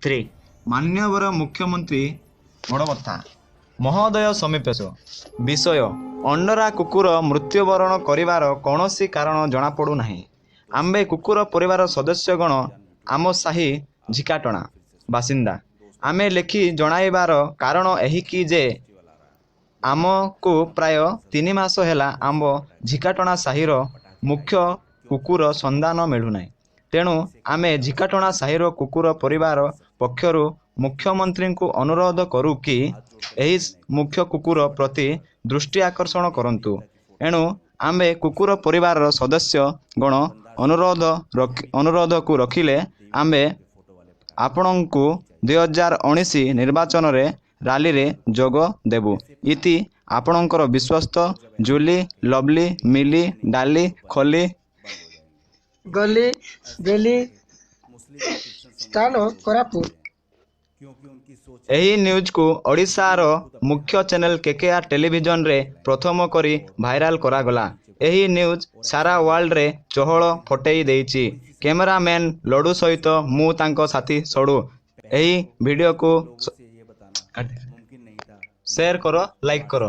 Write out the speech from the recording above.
3। ମାନ୍ୟବର ମୁଖ୍ୟମନ୍ତ୍ରୀ ବଡ଼ବଥା ମହୋଦୟ ସମୀପେଶ। ବିଷୟ: ଅଣ୍ଡରା କୁକୁର ମୃତ୍ୟୁବରଣ କରିବାର କୌଣସି କାରଣ ଜଣାପଡ଼ୁନାହିଁ। ଆମ୍ଭେ କୁକୁର ପରିବାର ସଦସ୍ୟଗଣ ଆମ ସାହି ଝିକାଟଣା ବାସିନ୍ଦା। ଆମେ ଲେଖି ଜଣାଇବାର କାରଣ ଏହିକି ଯେ ଆମକୁ ପ୍ରାୟ 3 ମାସ ହେଲା ଆମ୍ଭ ଝିକାଟଣା ସାହିର ମୁଖ୍ୟ କୁକୁର ସନ୍ଧାନ ମିଳୁନାହିଁ। ତେଣୁ ଆମେ ଝିକାଟଣା ସାହିର କୁକୁର ପରିବାର ପକ୍ଷରୁ ମୁଖ୍ୟମନ୍ତ୍ରୀଙ୍କୁ ଅନୁରୋଧ କରୁ କି ଏହି ମୁଖ୍ୟ କୁକୁର ପ୍ରତି ଦୃଷ୍ଟି ଆକର୍ଷଣ କରନ୍ତୁ। ଏଣୁ ଆମ୍ଭେ କୁକୁର ପରିବାରର ସଦସ୍ୟ ଗଣ ଅନୁରୋଧ ଅନୁରୋଧକୁ ରଖିଲେ ଆମ୍ଭେ ଆପଣଙ୍କୁ 2019 ନିର୍ବାଚନରେ ରାଲିରେ ଯୋଗ ଦେବୁ। ଇତି ଆପଣଙ୍କର ବିଶ୍ୱସ୍ତ ଜୁଲି, ଲଭଲି, ମିଲି, ଡାଲି, ଖଲି। ଗଲି ଗଲି। ସ୍ଥାନ କୋରାପୁଟ। ଏହି ନ୍ୟୁଜ୍କୁ ଓଡ଼ିଶାର ମୁଖ୍ୟ ଚ୍ୟାନେଲ୍ କେକେଆର୍ ଟେଲିଭିଜନରେ ପ୍ରଥମ କରି ଭାଇରାଲ୍ କରାଗଲା। ଏହି ନ୍ୟୁଜ୍ ସାରା ୱାର୍ଲଡରେ ଚହଳ ଫଟେଇ ଦେଇଛି। କ୍ୟାମେରାମ୍ୟାନ୍ ଲଡ଼ୁ ସହିତ ମୁଁ ତାଙ୍କ ସାଥୀ ସଡ଼ୁ। ଏହି ଭିଡ଼ିଓକୁ ସେୟାର କର, ଲାଇକ୍ କର।